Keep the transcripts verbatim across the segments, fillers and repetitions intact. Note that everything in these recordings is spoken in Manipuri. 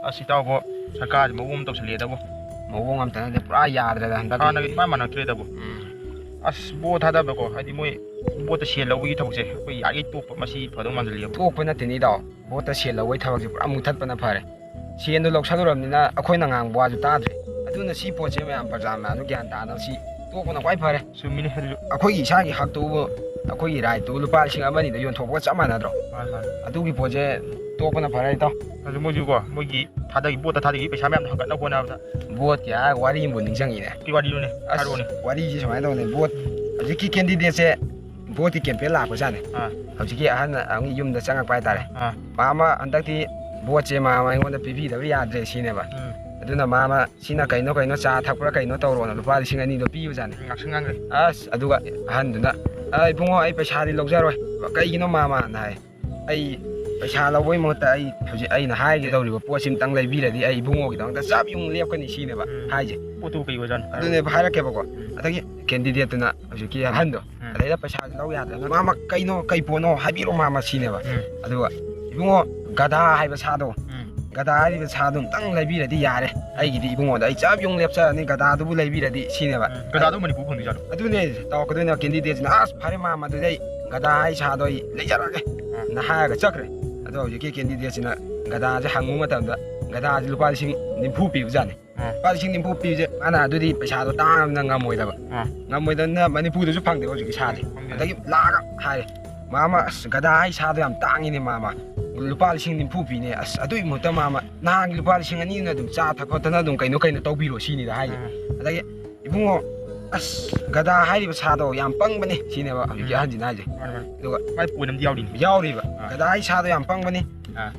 ꯑꯁ, ꯏꯇꯥꯎꯕꯣ, ꯁꯔꯀꯥꯔꯁꯦ ꯃꯑꯣꯡ ꯑꯃ ꯇꯧꯁꯜꯂꯛꯑꯦꯗꯕꯣ꯫ ꯃꯑꯣꯡ ꯑꯝꯇ ꯅꯠꯇꯦ, ꯄꯨꯔꯥ ꯌꯥꯗ꯭ꯔꯦꯗ ꯍꯟꯗꯛꯀꯤ꯫ ꯍꯥꯟꯅꯒ ꯏꯃꯥꯟ ꯃꯥꯟꯅꯛꯇ꯭ꯔꯦꯗꯕꯣ꯫ ꯎꯝ꯫ ꯑꯁ, ꯚꯣꯠ ꯊꯥꯗꯕꯀꯣ, ꯍꯥꯏꯗꯤ ꯃꯣꯏ ꯚꯣꯠꯇ ꯁꯦꯜ ꯂꯧꯕꯒꯤ ꯊꯕꯛꯁꯦ ꯑꯩꯈꯣꯏ ꯌꯥꯔꯤꯉꯩ ꯇꯣꯛꯄ, ꯃꯁꯤ ꯐꯗꯧ ꯃꯥꯟꯁꯤꯜꯂꯛꯑꯦꯕ꯫ ꯇꯣꯛꯄ ꯅꯠꯇꯦꯅꯦ ꯏꯇꯥꯎ, ꯚꯣꯠꯇ ꯁꯦꯜ ꯂꯧꯕꯒꯤ ꯊꯕꯛꯁꯦ ꯄꯨꯔꯥ ꯃꯨꯊꯠꯄꯅ ꯐꯔꯦ꯫ ꯁꯦꯟꯗꯣ ꯂꯧꯁꯜꯂꯨꯔꯕꯅꯤꯅ ꯑꯩꯈꯣꯏꯅ ꯉꯥꯡꯕ ꯋꯥꯁꯨ ꯇꯥꯗ꯭ꯔꯦ꯫ ꯑꯗꯨꯅ ꯁꯤ ꯄꯣꯠꯁꯦ ꯃꯌꯥꯝ ꯄ꯭ꯔꯖꯥ ꯃꯌꯥꯝꯁꯨ ꯒ꯭ꯌꯥꯟ ꯇꯥꯅꯕ ꯁꯤ ꯇꯣꯛꯄꯅ ꯈ꯭ꯋꯥꯏ ꯐꯔꯦ꯫ ꯆꯨꯝꯃꯤꯅꯦ ꯑꯗꯨꯁꯨ꯫ ꯑꯩꯈꯣꯏꯒꯤ ꯏꯁꯥꯒꯤ ꯍꯛꯇꯨꯕꯨ, ꯑꯩꯈꯣꯏꯒꯤ ꯔꯥꯏꯠꯇꯨꯕꯨ ꯂꯨꯄꯥ ꯂꯤꯁꯤꯡ ꯑꯃ ꯑꯅꯤꯗ ꯌꯣꯟꯊꯣꯛꯄꯒ ꯆꯞ ꯃꯥꯟꯅꯗ꯭ꯔꯣ? ꯃꯥꯅꯤ, ꯃꯥꯅꯤ꯫ ꯑꯗꯨꯒꯤ ꯄꯣꯠꯁꯦ ꯇꯣꯛꯄꯅ ꯐꯔꯦ ꯏꯇꯥꯎ꯫ ꯑꯗꯨ ꯃꯣꯏꯁꯨꯀꯣ, ꯃꯣꯏꯒꯤ ꯊꯥꯗꯈꯤ, ꯚꯣꯠꯇ ꯊꯥꯗꯈꯤ ꯄꯩꯁꯥ ꯃꯌꯥꯝꯗꯣ ꯍꯪꯒꯠꯅꯕ ꯍꯣꯠꯅꯕꯗ꯫ ꯚꯣꯠꯀꯤ ꯍꯥꯏꯔꯒ ꯋꯥꯔꯤ ꯑꯃꯕꯨ ꯅꯤꯡꯁꯤꯡꯉꯤꯅꯦ꯫ ꯀꯩ ꯋꯥꯔꯤꯅꯣꯅꯦ? ꯑꯁ, ꯍꯥꯏꯔꯛꯑꯣꯅꯦ꯫ ꯋꯥꯔꯤꯁꯦ ꯁꯨꯃꯥꯏꯅ ꯇꯧꯕꯅꯦ, ꯚꯣꯠ ꯍꯧꯖꯤꯛꯀꯤ ꯀꯦꯟꯗꯤꯗꯦꯠꯁꯦ ꯚꯣꯠꯀꯤ ꯀꯦꯝꯄꯦꯟ ꯂꯥꯛꯄꯖꯥꯠꯅꯦ꯫ ꯑꯥ꯫ ꯍꯧꯖꯤꯛꯀꯤ ꯑꯍꯟ ꯑꯃꯒꯤ ꯌꯨꯝꯗ ꯆꯪꯉꯛꯄ ꯍꯥꯏꯇꯥꯔꯦ꯫ ꯑꯥ꯫ ꯃꯥ ꯑꯃ ꯍꯟꯗꯛꯇꯤ ꯚꯣꯠꯁꯦ ꯃꯥ ꯑꯃ ꯑꯩꯉꯣꯟꯗ ꯄꯤꯕꯤꯗꯕ ꯌꯥꯗ꯭ꯔꯦ ꯁꯤꯅꯦꯕ꯫ ꯎꯝ꯫ ꯑꯗꯨꯅ ꯃꯥ ꯑꯃ ꯁꯤꯅ ꯀꯩꯅꯣ ꯀꯩꯅꯣ ꯆꯥ ꯊꯛꯄ꯭ꯔꯥ ꯀꯩꯅꯣ ꯇꯧꯔꯣꯅ ꯂꯨꯄꯥ ꯂꯤꯁꯤꯡ ꯑꯅꯤꯗꯣ ꯄꯤꯕꯖꯥꯠꯅꯦ꯫ ꯉꯥꯛꯁꯪ ꯉꯥꯡꯈ꯭ꯔꯦ꯫ ꯑꯁ, ꯑꯗꯨꯒ ꯑꯍꯟꯗꯨꯅ, "ꯑ, ꯏꯕꯨꯡꯉꯣ, ꯑꯩ ꯄꯩꯁꯥꯗꯤ ꯂꯧꯖꯔꯣꯏ꯫ ꯀꯩꯒꯤꯅꯣ ꯃꯥꯃꯅ?" ꯍꯥꯏ꯫ "ꯑꯩ ꯄꯩꯁꯥ ꯂꯧꯕꯒꯤ ꯃꯍꯨꯠꯇ ꯑꯩ ꯍꯧꯖꯤꯛ ꯑꯩꯅ ꯍꯥꯏꯒꯦ ꯇꯧꯔꯤꯕ ꯄꯣꯠꯁꯤꯃꯇꯪ ꯂꯩꯕꯤꯔꯗꯤ ꯑꯩ ꯏꯕꯨꯡꯉꯣꯒꯤꯗꯃꯛꯇ ꯆꯞ ꯌꯨꯡ ꯂꯦꯞꯀꯅꯤ" ꯁꯤꯅꯦꯕ ꯎꯝ꯫ ꯍꯥꯏꯁꯦ꯫ ꯄꯣꯠꯇꯨ ꯀꯩ ꯑꯣꯏꯖꯥꯠꯅꯣ? ꯑꯗꯨꯅꯦꯕ ꯍꯥꯏꯔꯛꯀꯦꯕꯀꯣ꯫ ꯎꯝ꯫ ꯑꯗꯒꯤ ꯀꯦꯟꯗꯤꯗꯦꯠꯇꯨꯅ ꯍꯧꯖꯤꯛꯀꯤ ꯑꯍꯟꯗꯣ, ꯎꯝ꯫ ꯑꯗꯩꯗ ꯄꯩꯁꯥꯁꯨ ꯂꯧ ꯌꯥꯗ꯭ꯔꯦ꯫ "ꯃꯥꯃ, ꯀꯩꯅꯣ, ꯀꯩ ꯄꯣꯠꯅꯣ ꯍꯥꯏꯕꯤꯔꯣ ꯃꯥꯃ" ꯁꯤꯅꯦꯕ꯫ ꯎꯝ꯫ ꯑꯗꯨꯒ, "ꯏꯕꯨꯡꯉꯣ, ꯒꯙꯥ ꯍꯥꯏꯕ ꯁꯥꯗꯣ, ꯎꯝ꯫ ꯒꯙꯥ ꯍꯥꯏꯔꯤꯕ ꯁꯥꯗꯣ ꯑꯝꯇꯪ ꯂꯩꯕꯤꯔꯗꯤ ꯌꯥꯔꯦ꯫ ꯑꯩꯒꯤꯗꯤ ꯏꯕꯨꯡꯉꯣꯗ ꯑꯩ ꯆꯞ ꯌꯨꯡ ꯂꯦꯞꯆꯔꯅꯤ, ꯒꯙꯥꯗꯨꯕꯨ ꯂꯩꯕꯤꯔꯗꯤ" ꯁꯤꯅꯦꯕ꯫ ꯎꯝ꯫ ꯒꯙꯥꯗꯣ ꯃꯅꯤꯄꯨꯔ ꯐꯪꯗꯣꯏꯖꯥꯠꯂꯣ? ꯑꯗꯨꯅꯦ ꯇꯧꯔꯛꯀꯗꯣꯏꯅꯦ꯫ ꯀꯦꯟꯗꯤꯗꯦꯠꯁꯤꯅ, "ꯑꯁ, ꯐꯔꯦ ꯃꯥꯃ, ꯑꯗꯨꯗꯤ ꯑꯩ ꯒꯙꯥ ꯍꯥꯏ ꯁꯥꯗꯣ ꯑꯩ ꯂꯩꯖꯔꯒꯦ" ꯎꯝ꯫ ꯅ ꯍꯥꯏꯔꯒ ꯆꯠꯈ꯭ꯔꯦ꯫ ꯑꯗꯣ ꯍꯧꯖꯤꯛꯀꯤ ꯀꯦꯟꯗꯤꯗꯦꯠꯁꯤꯅ ꯒꯙꯥꯁꯦ ꯍꯪꯕ ꯃꯇꯝꯗ ꯒꯙꯥꯁꯦ ꯂꯨꯄꯥ ꯂꯤꯁꯤꯡ ꯅꯤꯐꯨ ꯄꯤꯕꯖꯥꯠꯅꯤ꯫ ꯑꯥ꯫ ꯂꯨꯄꯥ ꯂꯤꯁꯤꯡ ꯅꯤꯐꯨ ꯄꯤꯕꯁꯦ ꯃꯥꯅ ꯑꯗꯨꯗꯤ ꯄꯩꯁꯥꯗꯣ ꯇꯥꯡꯉꯕꯅꯤꯅ ꯉꯝꯃꯣꯏꯗꯕ꯫ ꯑꯥ꯫ ꯉꯝꯃꯣꯏꯗꯕꯅꯤꯅ ꯃꯅꯤꯄꯨꯔꯗꯁꯨ ꯐꯪꯗꯦꯕ ꯍꯧꯖꯤꯛꯀꯤ ꯁꯥꯁꯦ꯫ ꯐꯪꯗꯦ꯫ ꯑꯗꯒꯤ ꯂꯥꯛꯑꯒ ꯍꯥꯏꯔꯦ, "ꯃꯥꯃ, ꯑꯁ, ꯒꯙꯥ ꯍꯥꯏ ꯁꯥꯗꯣ ꯌꯥꯝ ꯇꯥꯡꯉꯤꯅꯦ ꯃꯥꯃ, ꯂꯨꯄꯥ ꯂꯤꯁꯤꯡ ꯅꯤꯐꯨ ꯄꯤꯅꯦ꯫ ꯑꯁ, ꯑꯗꯨꯒꯤ ꯃꯍꯨꯠꯇ ꯃꯥꯃ ꯅꯍꯥꯟꯒꯤ ꯂꯨꯄꯥ ꯂꯤꯁꯤꯡ ꯑꯅꯤꯗꯨꯅ ꯑꯗꯨꯝ ꯆꯥ ꯊꯛ ꯈꯣꯠꯇꯅ ꯑꯗꯨꯝ ꯀꯩꯅꯣ ꯀꯩꯅꯣ ꯇꯧꯕꯤꯔꯣ" ꯁꯤꯅꯤꯗ ꯍꯥꯏꯁꯦ꯫ ꯑꯥ꯫ ꯑꯗꯒꯤ, "ꯏꯕꯨꯡꯉꯣ, ꯑꯁ, ꯒꯙꯥ ꯍꯥꯏꯔꯤꯕ ꯁꯥꯗꯣ ꯌꯥꯝ ꯄꯪꯕꯅꯦ" ꯁꯤꯅꯦꯕ ꯍꯧꯖꯤꯛꯀꯤ ꯎꯝ꯫ ꯑꯍꯟꯁꯤꯅ ꯍꯥꯏꯁꯦ꯫ ꯃꯥꯅꯤ, ꯃꯥꯅꯤ꯫ ꯑꯗꯨꯒ ꯃꯥꯏ ꯄꯣꯏꯟ ꯑꯃꯗꯤ ꯌꯥꯎꯔꯤꯅꯦ꯫ ꯌꯥꯎꯔꯤꯕ꯫ ꯑꯥ꯫ "ꯒꯙꯥ ꯍꯥꯏ ꯁꯥꯗꯣ ꯌꯥꯝ ꯄꯪꯕꯅꯤ꯫ ꯑꯥ꯫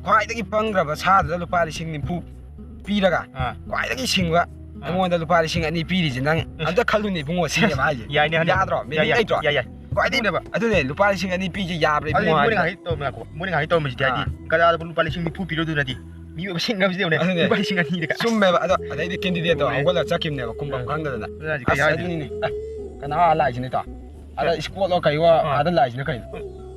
ꯈ꯭ꯋꯥꯏꯗꯒꯤ ꯄꯪꯈ꯭ꯔꯕ ꯁꯥꯗꯨꯗ ꯂꯨꯄꯥ ꯂꯤꯁꯤꯡ ꯅꯤꯐꯨ ꯄꯤꯔꯒ, ꯑꯥ꯫ ꯈ꯭ꯋꯥꯏꯗꯒꯤ ꯁꯤꯡꯕ ꯑꯥ꯫ ꯑꯩꯉꯣꯟꯗ ꯂꯨꯄꯥ ꯂꯤꯁꯤꯡ ꯑꯅꯤ ꯄꯤꯔꯤꯁꯦ ꯅꯪ ꯎꯝ꯫ ꯑꯝꯇ ꯈꯜꯂꯨꯅꯦ ꯏꯕꯨꯡꯉꯣ" ꯁꯤꯅꯦꯕ ꯍꯥꯏꯁꯦ꯫ ꯌꯥꯏꯅꯦ, ꯑꯍꯟ꯫ ꯌꯥꯗ꯭ꯔꯣ? ꯌꯥꯏ, ꯃꯤꯅꯤꯡ ꯌꯥꯏ, ꯂꯩꯇ꯭ꯔꯣ? ꯌꯥꯏ, ꯌꯥꯏ꯫ ꯈ꯭ꯋꯥꯏꯗꯒꯤ ꯑꯗꯨꯅꯦꯕ꯫ ꯑꯗꯨꯅꯦ, ꯂꯨꯄꯥ ꯂꯤꯁꯤꯡ ꯑꯅꯤ ꯄꯤꯁꯦ ꯌꯥꯕ꯭ꯔꯥ ꯑꯗꯨꯗꯤ ꯏꯕꯨꯡꯉꯣ ꯃꯣꯏꯅ ꯍꯥꯏꯁꯦ? ꯉꯥꯏꯍꯥꯛ ꯇꯧꯔꯝꯃꯦ, ꯉꯥꯏꯈꯣ꯫ ꯃꯣꯏꯅ ꯉꯥꯏꯍꯥꯛ ꯇꯧꯔꯝꯃꯤꯁꯤꯗꯤ ꯍꯥꯏꯗꯤ ꯑꯥ꯫ ꯒꯙꯥꯗꯕꯨ ꯂꯨꯄꯥ ꯂꯤꯁꯤꯡ ꯅꯤꯐꯨ ꯄꯤꯔꯣ ꯑꯗꯨꯅꯗꯤ ꯃꯤ ꯑꯣꯏꯕ ꯁꯤꯡꯅꯕꯁꯤꯗ ꯌꯦꯡꯉꯨꯅꯦ꯫ ꯑꯗꯨꯅꯦ꯫ ꯂꯨꯄꯥ ꯂꯤꯁꯤꯡ ꯑꯅꯤꯗ ꯀꯥꯏ꯫ ꯆꯨꯝꯃꯦꯕ꯫ ꯑꯗꯣ ꯑꯗꯩꯗꯤ ꯀꯦꯟꯗꯤꯗꯦꯠꯇꯣ ꯂꯣꯏꯔꯦ꯫ ꯍꯧꯒꯠꯂꯒ ꯆꯠꯈꯤꯕꯅꯦꯕ ꯈꯨꯝꯕꯝ ꯑꯥ꯫ ꯈꯪꯗꯗꯅ꯫ ꯑꯗꯨꯅ ꯍꯧꯖꯤꯛ ꯑꯁ, ꯀꯩ ꯍꯥꯏꯗꯣꯏꯅꯣ? ꯑꯗꯨꯅꯤꯅꯦ꯫ ꯑꯦ, ꯀꯅꯥ ꯑꯥ ꯂꯥꯛꯏꯁꯤꯅ ꯏꯇꯥꯎ? ꯑꯥꯗ ꯑꯦ꯫ ꯏꯁꯀꯣꯠꯂꯣ ꯀꯩꯋꯣ ꯑꯥ꯫ ꯑꯥꯗ ꯂꯥꯛꯏꯁꯤꯅ ꯀꯩꯅꯣ?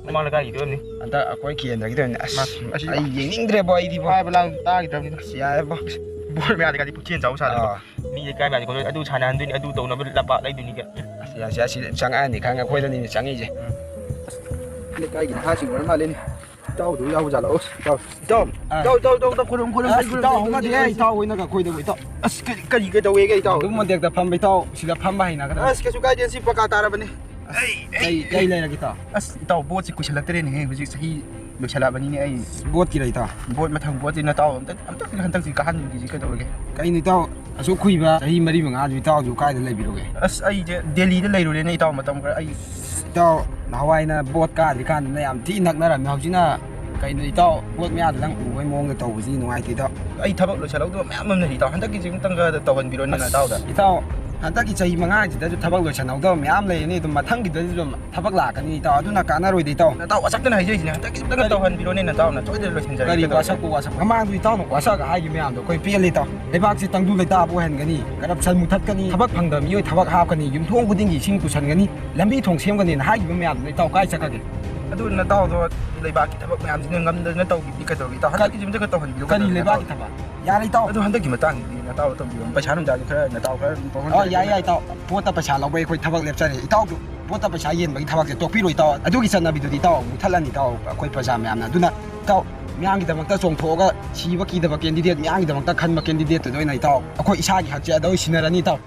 ꯃꯃꯥꯡ ꯂꯩꯀꯥꯏꯒꯤꯗꯣ ꯑꯣꯏꯔꯝꯅꯤ꯫ ꯍꯟꯗꯛ ꯑꯩꯈꯣꯏ ꯀꯦꯟꯗ꯭ꯔꯒꯤꯗꯣ ꯑꯣꯏꯔꯝꯅꯤ꯫ ꯑꯁ, ꯃꯥ-, ꯑꯁꯤ ꯑꯩ ꯌꯦꯡꯅꯤꯡꯗ꯭ꯔꯦꯕꯣ ꯑꯩꯗꯤꯕꯣ꯫ ꯍꯥꯏꯕ ꯂꯥꯡ ꯇꯥꯈꯤꯗ꯭ꯔꯕꯅꯤꯗ꯫ ꯑꯁ, ꯌꯥꯔꯦꯕꯣ꯫ ꯕꯣꯔ ꯃꯌꯥꯗꯒꯗꯤ ꯄꯨꯛꯆꯦꯜ ꯆꯥꯎ ꯁꯥꯗꯅ꯫ ꯑꯥ꯫ ꯃꯤ ꯂꯩꯀꯥꯏ ꯃꯌꯥꯗ ꯀꯣꯏꯔꯣꯏ, ꯑꯗꯨ ꯁꯥꯟꯅꯍꯟꯗꯣꯏꯅꯤ, ꯑꯗꯨ ꯇꯧꯅꯕ ꯂꯝꯄꯥꯛ ꯂꯩꯗꯣꯏꯅꯤꯒ꯫ ꯑꯁ, ꯌꯥꯁꯤ, ꯌꯥꯁꯤ ꯆꯪꯉꯛꯑꯅꯤ ꯈꯪꯉꯦ, ꯑꯩꯈꯣꯏꯗꯅꯤꯅꯦ ꯆꯪꯉꯛꯏꯁꯦ꯫ ꯂꯩꯀꯥꯏꯒꯤ ꯅꯍꯥꯁꯤꯡ ꯑꯣꯏꯔ ꯃꯥꯜꯂꯦꯅꯦ꯫ ꯏꯇꯥꯎꯗꯨ ꯌꯥꯎꯕ ꯖꯥꯠꯂꯣ? ꯑꯁ, ꯏꯇꯥꯎ꯫ ꯑꯥ꯫ ꯏꯇꯥꯎ, ꯏꯇꯥꯎ, ꯏꯇꯥꯎ, ꯏꯇꯥꯎ, ꯈꯨꯔꯨꯝ, ꯈꯨꯔꯨꯝ, ꯑꯁ, ꯈꯨꯔꯨꯝ, ꯏꯇꯥꯎ, ꯈꯨꯔꯨꯝ, ꯑꯃꯗꯤ ꯈꯨꯔꯨꯝ, ꯑꯩ ꯈꯨꯔꯨꯝ꯫ ꯏꯇꯥꯎ ꯍꯣꯏꯅꯒ ꯀꯣꯏꯗꯧꯕ ꯏꯇꯥꯎ꯫ ꯑꯁ, ꯀꯔꯤ, ꯀꯔꯤ ꯀꯩꯗꯧꯋꯦꯒꯦ ꯏꯇꯥꯎ? ꯑꯗꯨꯝ ꯃꯇꯦꯛꯇ ꯐꯝꯕ ꯏꯇꯥꯎ, ꯁꯤꯗ ꯐꯝꯕ ꯍꯩꯅꯒꯗ꯭ꯔꯥ? ꯑꯁ, ꯀꯩꯁꯨ ꯀꯥꯏꯗꯦ, ꯁꯤ ꯄꯀꯥ ꯇꯥꯔꯕꯅꯤ꯫ ꯑꯁ, ꯑꯩ, ꯀꯩ, ꯀꯩ ꯂꯩꯔꯒꯦ ꯏꯇꯥꯎ? ꯑꯁ, ꯏꯇꯥꯎ, ꯕꯣꯠꯁꯤ ꯀꯨꯏꯁꯜꯂꯛꯇ꯭ꯔꯦꯅꯦꯍꯦ, ꯍꯧꯖꯤꯛ ꯆꯍꯤ ꯂꯣꯏꯁꯜꯂꯛꯑꯕꯅꯤꯅꯦ ꯑꯩ꯫ ꯕꯣꯠꯀꯤꯔ ꯏꯇꯥꯎ? ꯕꯣꯠ ꯃꯊꯪ ꯕꯣꯠꯁꯤ ꯅꯇꯥꯎ ꯑꯝꯇ, ꯑꯝꯇ ꯍꯟꯗꯛꯁꯤ ꯀꯥꯍꯟꯈꯤꯁꯤ ꯀꯩꯗꯧꯔꯒꯦ? ꯀꯩꯅꯣ ꯏꯇꯥꯎ, ꯑꯁꯨꯛ ꯀꯨꯏꯕ ꯆꯍꯤ ꯃꯔꯤ ꯃꯉꯥꯗꯨ ꯏꯇꯥꯎꯗꯨ ꯀꯥꯏꯗ ꯂꯩꯕꯤꯔꯨꯒꯦ? ꯑꯁ, ꯑꯩꯁꯦ ꯗꯦꯜꯂꯤꯗ ꯂꯩꯔꯨꯔꯦꯅꯦ ꯏꯇꯥꯎ, ꯃꯇꯝ ꯈꯔ꯫ ꯑꯩ ꯏꯇꯥꯎ, ꯅꯍꯥꯟꯋꯥꯏꯅ ꯕꯣꯠ ꯀꯥꯗ꯭ꯔꯤꯀꯥꯟꯗꯅ ꯌꯥꯝ ꯊꯤ ꯅꯛꯅꯔꯝꯃꯦ, ꯍꯧꯖꯤꯛꯅ ꯀꯩꯅꯣ ꯏꯇꯥꯎ, ꯕꯣꯠ ꯃꯌꯥꯗ ꯅꯪ ꯎꯕꯩ ꯃꯑꯣꯡꯗ ꯇꯧꯕꯁꯤ ꯅꯨꯡꯉꯥꯏꯇꯦ ꯏꯇꯥꯎ꯫ ꯑꯩ ꯊꯕꯛ ꯂꯣꯏꯁꯤꯜꯍꯧꯗꯕ ꯃꯌꯥꯝ ꯑꯃ ꯂꯩ ꯏꯇꯥꯎ, ꯍꯟꯗꯛꯀꯤꯁꯤ ꯑꯃꯨꯛꯇꯪꯒ ꯇꯧꯍꯟꯕꯤꯔꯣꯅꯦ ꯑꯁ, ꯅꯇꯥꯎꯗ꯫ ꯏꯇꯥꯎ, ꯍꯟꯗꯛꯀꯤ ꯆꯍꯤ ꯃꯉꯥꯁꯤꯗꯁꯨ ꯊꯕꯛ ꯂꯣꯏꯁꯤꯟꯍꯧꯗꯕ ꯃꯌꯥꯝ ꯂꯩꯔꯅꯤ, ꯑꯗꯨꯝ ꯃꯊꯪꯒꯤꯗꯁꯨ ꯑꯗꯨꯝ ꯊꯕꯛ ꯂꯥꯛꯀꯅꯤ ꯏꯇꯥꯎ, ꯑꯗꯨꯅ ꯀꯥꯟꯅꯔꯣꯏꯗ ꯏꯇꯥꯎ꯫ ꯅꯇꯥꯎ ꯋꯥꯁꯛꯇꯅ ꯍꯥꯏꯖꯔꯤꯁꯤꯅꯦ, ꯍꯟꯗꯛꯀꯤꯁꯤ ꯑꯝꯇꯪꯒ ꯇꯧꯍꯟꯕꯤꯔꯣꯅꯦ ꯅꯇꯥꯎꯅ, ꯁꯣꯏꯗꯅ ꯂꯣꯏꯁꯤꯟꯖꯔꯒꯦ ꯀꯔꯤ ꯀꯩꯗꯧꯔꯒꯦ? ꯋꯥꯁꯛꯄꯨ ꯋꯥꯁꯛ? ꯃꯃꯥꯡꯗꯨ ꯏꯇꯥꯎꯅ ꯋꯥꯁꯛꯑꯒ ꯍꯥꯏꯈꯤꯕ ꯃꯌꯥꯝꯗꯣ ꯑꯩꯈꯣꯏ ꯄꯦꯜꯂꯦ ꯏꯇꯥꯎ꯫ ꯂꯩꯕꯥꯛꯁꯤ ꯇꯪꯗꯨ ꯂꯩꯇꯥꯕ ꯑꯣꯏꯍꯟꯒꯅꯤ, ꯀꯔꯞꯁꯟ ꯃꯨꯊꯠꯀꯅꯤ, ꯊꯕꯛ ꯐꯪꯗꯕ ꯃꯤꯑꯣꯏ ꯊꯕꯛ ꯍꯥꯞꯀꯅꯤ, ꯌꯨꯝꯊꯣꯡ ꯈꯨꯗꯤꯡꯒꯤ ꯏꯁꯤꯡ ꯄꯨꯁꯟꯒꯅꯤ, ꯂꯝꯕꯤ ꯊꯣꯡ ꯁꯦꯝꯒꯅꯤꯅ ꯍꯥꯏꯈꯤꯕ ꯃꯌꯥꯝꯗꯨꯅ ꯏꯇꯥꯎ ꯀꯥꯏ ꯆꯠꯈ꯭ꯔꯒꯦ? ꯑꯗꯨ ꯅꯇꯥꯎꯗꯣ ꯂꯩꯕꯥꯛꯀꯤ ꯊꯕꯛ ꯃꯌꯥꯝꯁꯤꯅ ꯉꯝꯗꯗꯅ ꯇꯧꯈꯤꯕꯗꯤ ꯀꯩꯗꯧꯔꯒꯦ? ꯏꯇꯥꯎ, ꯀꯔꯤ, ꯍꯟꯗꯛꯀꯤꯁꯤ ꯑꯝꯇꯒ ꯇꯧꯍꯟꯕꯤꯌꯨ ꯀꯔꯤ ꯀꯩꯗꯧꯔꯒꯦ ꯂꯩꯕꯥꯛꯀꯤ ꯅꯇꯥꯎ? ꯊꯕꯛ? ꯌꯥꯔꯦ ꯏꯇꯥꯎ꯫ ꯑꯗꯨ ꯍꯟꯗꯛꯀꯤ ꯃꯇꯥꯡꯗꯤ ꯅꯇꯥꯎ ꯇꯧꯕꯤꯌꯣ, ꯄꯩꯁꯥ ꯅꯨꯡꯁꯥꯁꯨ ꯈꯔ ꯅꯇꯥꯎ ꯈꯔ ꯑꯗꯨꯝ ꯄꯥꯎꯍꯟꯕꯤꯔꯣ꯫ ꯑꯣ, ꯌꯥꯏ, ꯌꯥꯏ ꯏꯇꯥꯎ꯫ ꯕꯣꯠꯇ ꯄꯩꯁꯥ ꯂꯧꯕ ꯑꯩꯈꯣꯏ ꯊꯕꯛ ꯂꯦꯞꯆꯔꯦ ꯏꯇꯥꯎꯗꯨ꯫ ꯕꯣꯠꯇ ꯄꯩꯁꯥ ꯌꯦꯟꯕꯒꯤ ꯊꯕꯛꯁꯦ ꯇꯣꯛꯄꯤꯔꯣ ꯏꯇꯥꯎ꯫ ꯑꯗꯨꯒꯤ ꯆꯠꯅꯕꯤꯗꯨꯗꯤ ꯏꯇꯥꯎ ꯃꯨꯊꯠꯂꯅꯤ ꯏꯇꯥꯎ, ꯑꯩꯈꯣꯏ ꯄ꯭ꯔꯖꯥ ꯃꯌꯥꯝꯅ꯫ ꯑꯗꯨꯅ ꯏꯇꯥꯎ, ꯃꯤꯌꯥꯝꯒꯤꯗꯃꯛꯇ ꯆꯣꯡꯊꯣꯛꯑꯒ ꯁꯤꯕ ꯀꯤꯗꯕ candidate, ꯃꯤꯌꯥꯝꯒꯤꯗꯃꯛꯇ ꯈꯟꯕ candidateꯇꯨꯗ ꯑꯣꯏꯅ ꯏꯇꯥꯎ, ꯑꯩꯈꯣꯏ ꯏꯁꯥꯒꯤ ꯍꯛꯁꯦ ꯑꯗ ꯑꯣꯏ ꯁꯤꯟꯅꯔꯅꯤ ꯏꯇꯥꯎ꯫